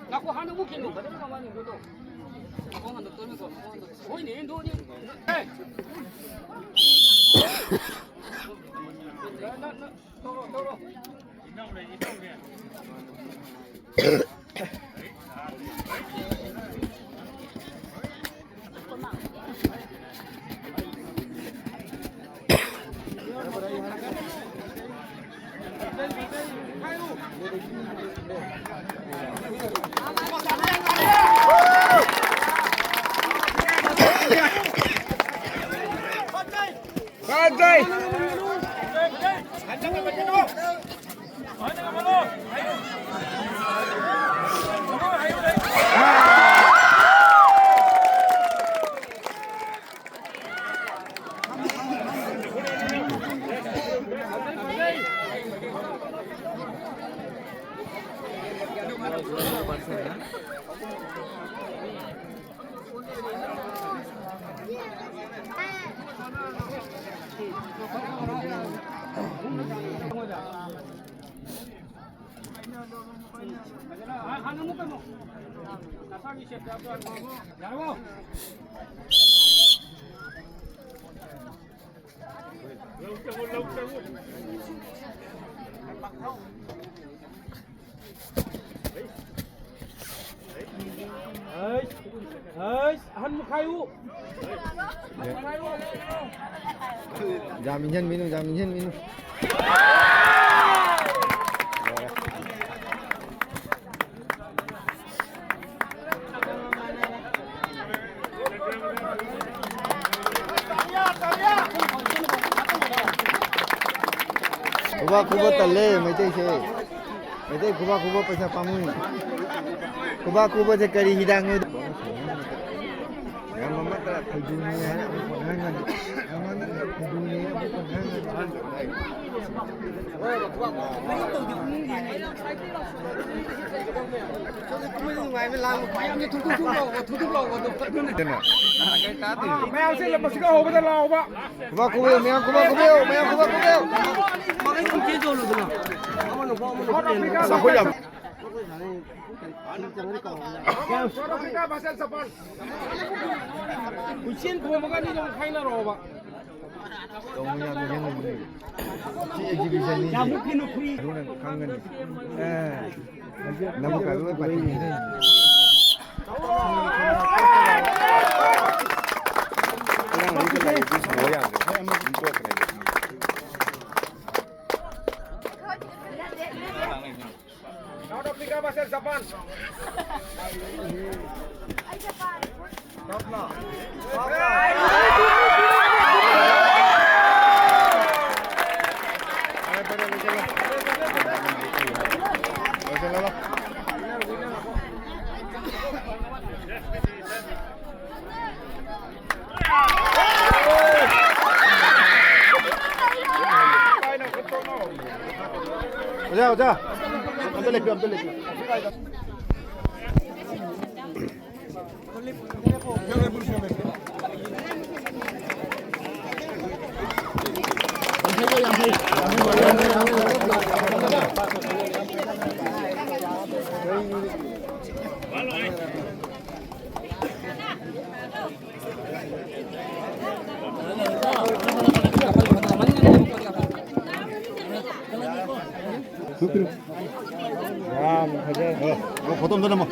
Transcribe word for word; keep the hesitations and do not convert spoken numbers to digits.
ꯉꯥꯏꯈꯣ, ꯍꯥꯟꯅ ꯑꯃꯨꯛ ꯈꯤꯜꯂꯨ꯫ ꯐꯖꯅ ꯀꯃꯥꯏꯅ ꯇꯧꯗꯣꯏꯅꯣ? ꯃꯈꯣꯡ ꯍꯟꯗꯣꯛꯇꯣꯏꯅꯤꯀꯣ, ꯃꯈꯣꯡ ꯍꯟꯗꯣꯛ-, ꯍꯣꯏꯅꯦ, ꯍꯦꯟꯗꯣꯛꯑꯗꯤ꯫ ꯑꯦ! ꯅ-, ꯅ-, ꯅ-, ꯇꯧꯔꯣ, ꯇꯧꯔꯣ꯫ ꯑꯍꯟ ꯃꯈꯥꯏ ꯎ꯫ ꯌꯥꯝ ꯏꯟꯖꯟꯕꯤꯅꯨ, ꯌꯥꯝ ꯏꯟꯖꯟꯕꯤꯅꯨ꯫ ꯈꯨꯕꯥꯛ ꯈꯨꯕ ꯇꯜꯂꯦ ꯃꯩꯇꯩꯁꯦ꯫ ꯃꯩꯇꯩ ꯈꯨꯕꯥꯛ ꯈꯨꯕ ꯄꯩꯁꯥ ꯄꯥꯝꯃꯨꯏ꯫ ꯈꯨꯕꯥꯛ ꯈꯨꯕꯁꯦ ꯀꯔꯤ ꯍꯤꯗꯥꯛꯅꯣ? ꯌꯥꯝ ꯑꯃ ꯐꯩꯗꯣꯝꯅꯤ ꯍꯥꯏꯅ ꯑꯃꯨꯛ ꯄꯪꯍꯥꯏ ꯍꯥꯏ꯫ ꯌꯥꯝ ꯑꯃ ꯐꯩꯗꯣꯝꯅꯤ ꯍꯥꯏꯅ ꯑꯃꯨꯛ ꯄꯪꯍꯥꯏ ꯍꯥꯏ꯫ ꯃꯌꯥꯝꯁꯦ ꯃꯁꯤꯒ ꯍꯧꯕꯗ ꯂꯥꯎꯕ꯫ ꯈꯨꯕꯥꯛ ꯈꯨꯕꯤꯌꯨ, ꯃꯌꯥꯝ ꯈꯨꯕꯥꯛ ꯈꯨꯕꯤꯌꯨ, ꯃꯌꯥꯝ ꯈꯨꯕꯥꯛ ꯈꯨꯕꯤꯌꯨ꯫ ꯑꯁ, ꯑꯩꯈꯣꯏ ꯌꯥꯝ ꯀꯣꯏꯆꯦꯟ ꯈꯣꯝꯃꯒ ꯑꯅꯤꯗꯣ ꯑꯃꯨꯛ ꯈꯥꯏꯅꯔꯛꯑꯣꯕ꯫ ꯇꯧꯕ ꯌꯥꯕ ꯌꯦꯡꯉꯨꯕꯅꯦ꯫ ꯁꯤ exhibition ꯅꯤ꯫ ꯌꯥꯝ ꯃꯨꯛꯈꯤꯅꯨ, ꯐꯨꯔꯤ꯫ ꯑꯗꯨꯅ ꯈꯪꯒꯅꯤ꯫ ꯑꯦ꯫ ꯅꯕꯨꯛ ꯀꯥꯏꯕ ꯂꯣꯏ ꯄꯥꯏꯊꯣꯛꯈꯤꯅꯤ꯫ South Africa versus Japan. ꯑꯣꯖꯥ, ꯑꯣꯖꯥ, ꯑꯝꯇ ꯂꯦꯞꯄꯤꯌꯨ, ꯑꯝꯇ ꯂꯦꯞꯄꯤꯌꯨ꯫ ꯌꯥꯝ ꯐꯖꯩ꯫ ꯑꯣ, ꯐꯣꯇꯣ ꯑꯝꯇ ꯅꯝꯃꯣ꯫